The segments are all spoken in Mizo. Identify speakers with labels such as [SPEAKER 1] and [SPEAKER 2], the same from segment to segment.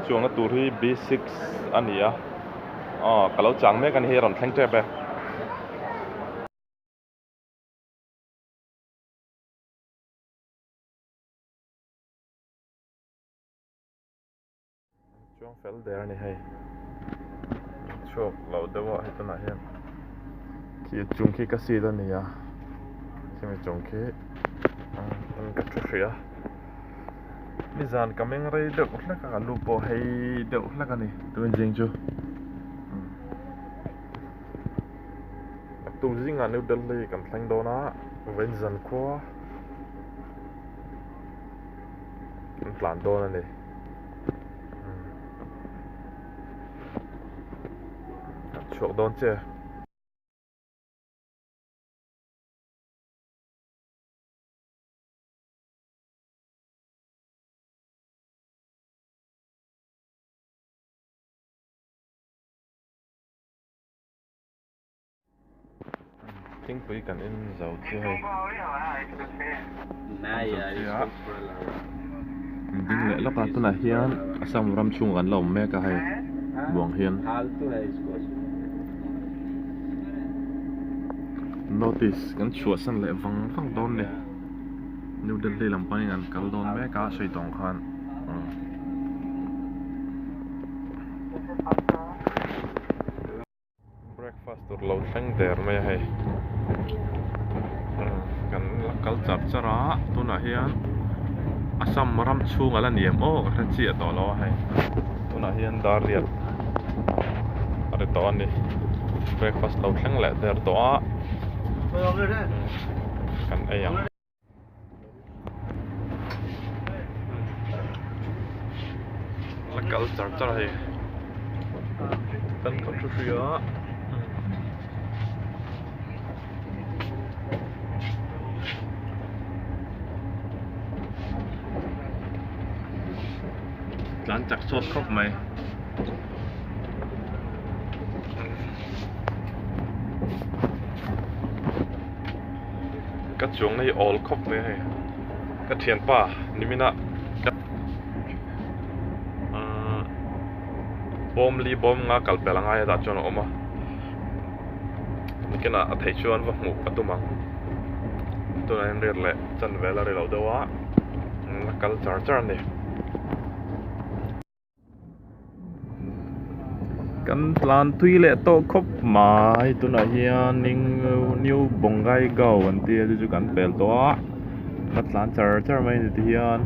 [SPEAKER 1] Chuangna tur hi B six a ni a, aw ka lo chang mek a ni hei a rawn thleng tep e. Chuang fel der a ni hei chhuak lo deuh a hei tunah hian khi a chung khi ka seat a ni a khimi chung khi ka thu hrih a nizan ka meng rei deuh hlek a ka lu pawh hei deuh hlek a ni tun zing chu tuk zingah New Delhi kan thleng dawn a vawiin zankhua. An tlan dawn a ni. An chhuak dawn che. Thingpui kan en zo chu hei ding leh lawk a tunah hian Assam ram chhungah kan la awm mek a hei buang hian notice kan chhuahsan leh vang vang dawn a ni New Delhi lam panin an kal dawn mek a sawi tawng khan. Breakfast tur lo thleng der mai a hei kan la kal char char a tunah hian Assam ram chhung a la ni em aw ka hre chiah tawh lo a hei tunah hian dar riat a ri tawh a ni breakfast lo thleng leh der tawh a kan ei ang. La kal char char hei kan kal thu hrui a tlan chak sawt khawp mai. Ka chuangna hi awl khawp mai a hei ka thianpa nimina umm bawm li bawm nga kal pel angai a tah chuan a awm a nakinah a theih chuan va hmuh ka tum ang tunah hian riat leh chanve la ri lo deuh a la kal char char a ni. Kan tlan tui leh tawh khawp mai tunah hian new Bongaigaon an tia chu chu kan pel tawh a ka tlan char char mai a ni tihian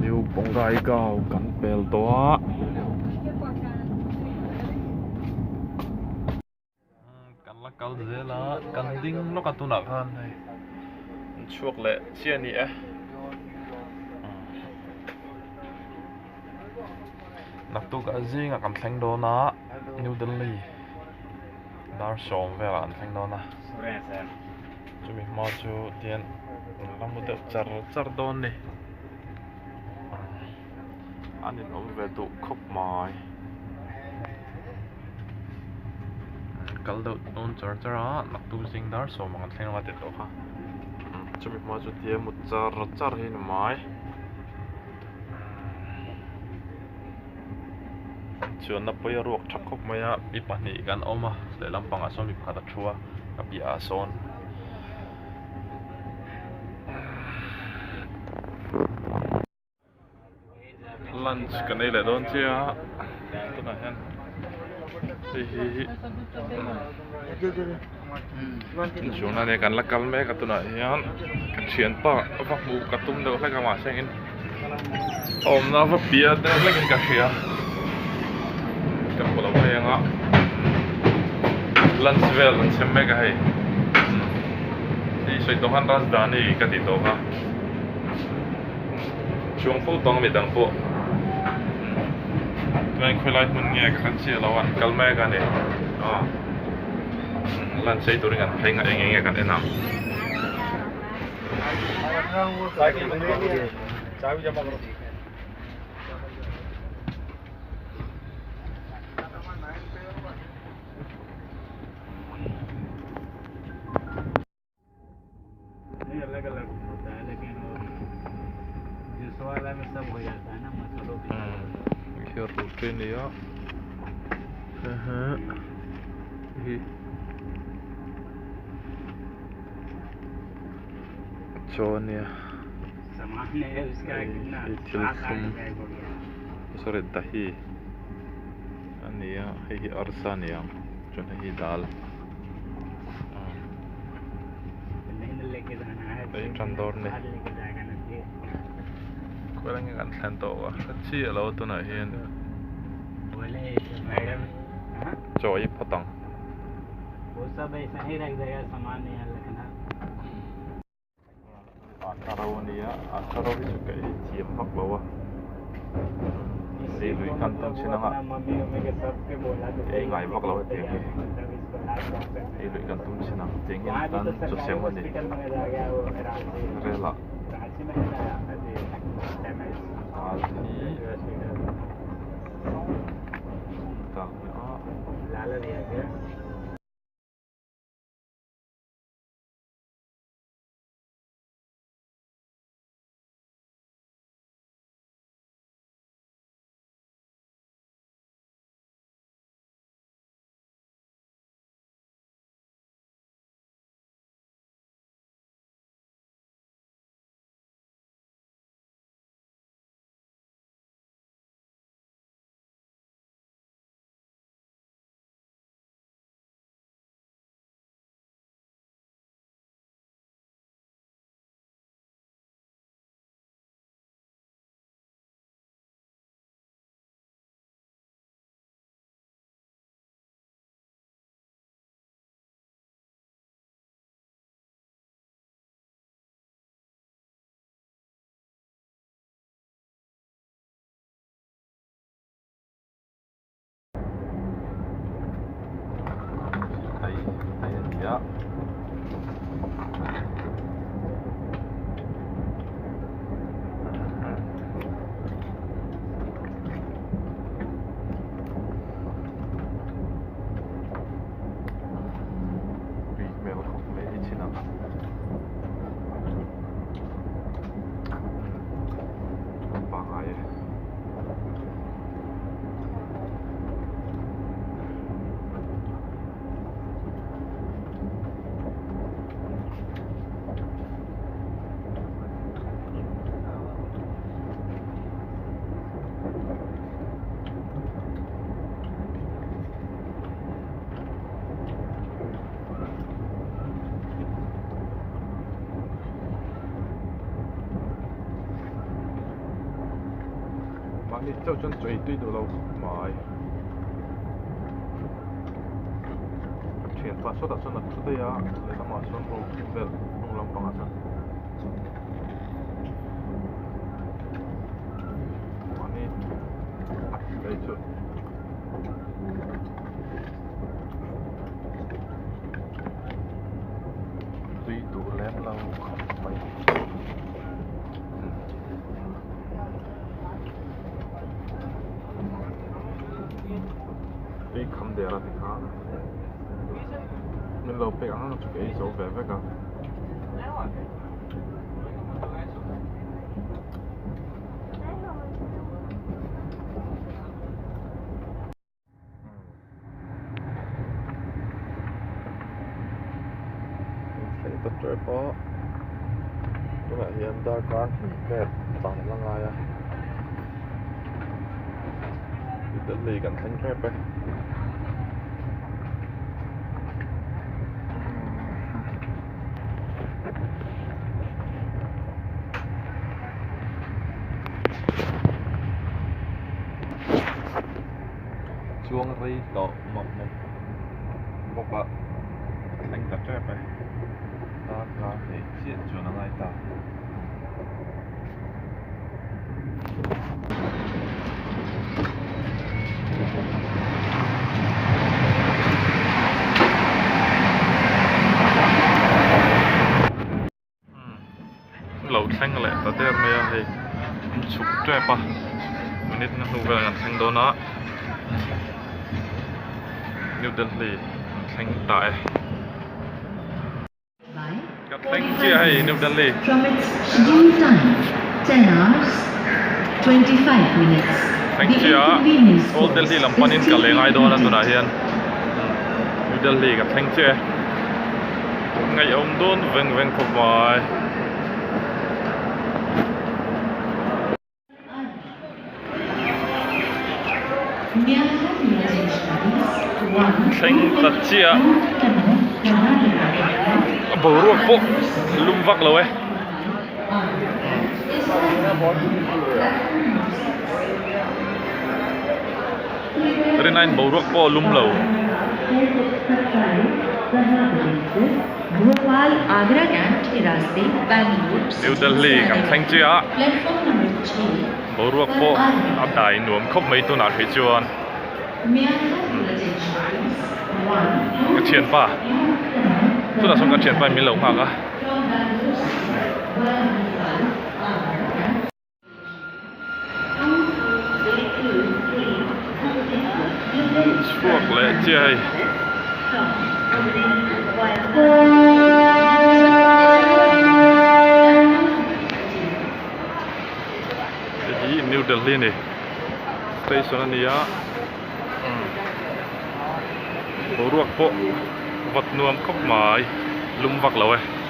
[SPEAKER 1] new Bongaigaon kan pel tawh a. Kan la kal zel a kan ding lawk a tunah khan hei an chhuak leh chiah a ni e naktuk ah zingah kan thleng dawn a New Delhi dar sawm velah kan thleng dawn a chumi hma chu tian an la mu deuh char char dawn a ni an inawm ve duh khawp mai. Kal deuh dawn char char a naktuk zing dar sawm ang an thleng anga tih tawh kha chumi hma chu tia mut char char hi a ni mai chuanna pawi a ruak tha khawp mai a mi pahnih kan awm a lehlam pangah sawn mi pakhat a thu a a piahah sawn. Lunch kan ei leh dawn chiah a tunah hian hei hi inchhung ania kan la kal mek a tunah hian ka thianpa va hmuh ka tum deuh hlek a mahse engin a awmna va piah deuh hlek in ka hria ka hmu lo mai ang a lunch vel an sem mek a hei hei sawi tawh khan Rajdhani ka tih tawh kha. Chuang fo tawng mi dang pawh tunah khawilai hmun nge ka hre chiah lo a an kal mek a ni aw lunch ei turin an phei eng eng nge kan en ang. Khi a roti a ni a hi chaw a nia hei thil thlum sorry dahi a ni a hei hi arsa a ni ang chuan hei hi dal Ei tan dawr ni khawi nge kan thlen tawh a hre chiah lo tunah hian chaw ei phawt ang. Atta ro a nia atta ro hi chu ka ei thiam vak lo a ei lui kan tum chin anga ei ngai vak lo hetiang hi ei lui kan tum chin ang tiang hian tan chaw sem a ni rel ah dal hi dal hi a. Hei hei a ni a. Tui hmel khawp mai hi chin ang. Pangai e. Mahni chauh chuan chaw ei tui duh lo khawp mai. Ka thianpa sawtah chuan a thu daih a, lehlamah chuan room thum vel hnung lampangah chuan mahni ei chu tui duh lem lo khawp mai. Tui kham der a ti kha min lo pek ang ang chu ka ei zo ve vek a. Thleng ta tep a tunah hian darkar hnih vel tlan a la ngai a Delhi kan thleng tep e. Chuang rei tawh mawp mawp bawk a thleng ta tep e darkar hnih chiah chuan a ngai ta. Lo thleng leh ta der mai a hei an chhuk tep a minute na hnu velah kan thleng dawn a New Delhi an thleng ta e ka thleng chiah hei New Delhi.
[SPEAKER 2] From its scheduled time, 10 hours. 25 minutes.
[SPEAKER 1] Thleng
[SPEAKER 2] The
[SPEAKER 1] chiah a
[SPEAKER 2] inconvenience
[SPEAKER 1] Old
[SPEAKER 2] caused
[SPEAKER 1] Delhi lam
[SPEAKER 2] is
[SPEAKER 1] panin ka leng
[SPEAKER 2] deeply
[SPEAKER 1] ai dawn a
[SPEAKER 2] noted.
[SPEAKER 1] tunah hian New Delhi ka thleng chiah e ngaihawm dawn veng veng khawp mai. Thleng ta chiah a boruak pawh lum vak lo e. Rinaiin boruak pawh a lum lo. New Delhi kan thleng chiah a, boruak pawh a dai nuam khawp mai tunah hrih chuan ka thianpa tunah sawn ka thianpa in min lo nghak a. Chhuak leh chiah hei. Hei hi New Delhi a ni station a ni a boruak pawh vat nuam khawp mai lum vak lo e.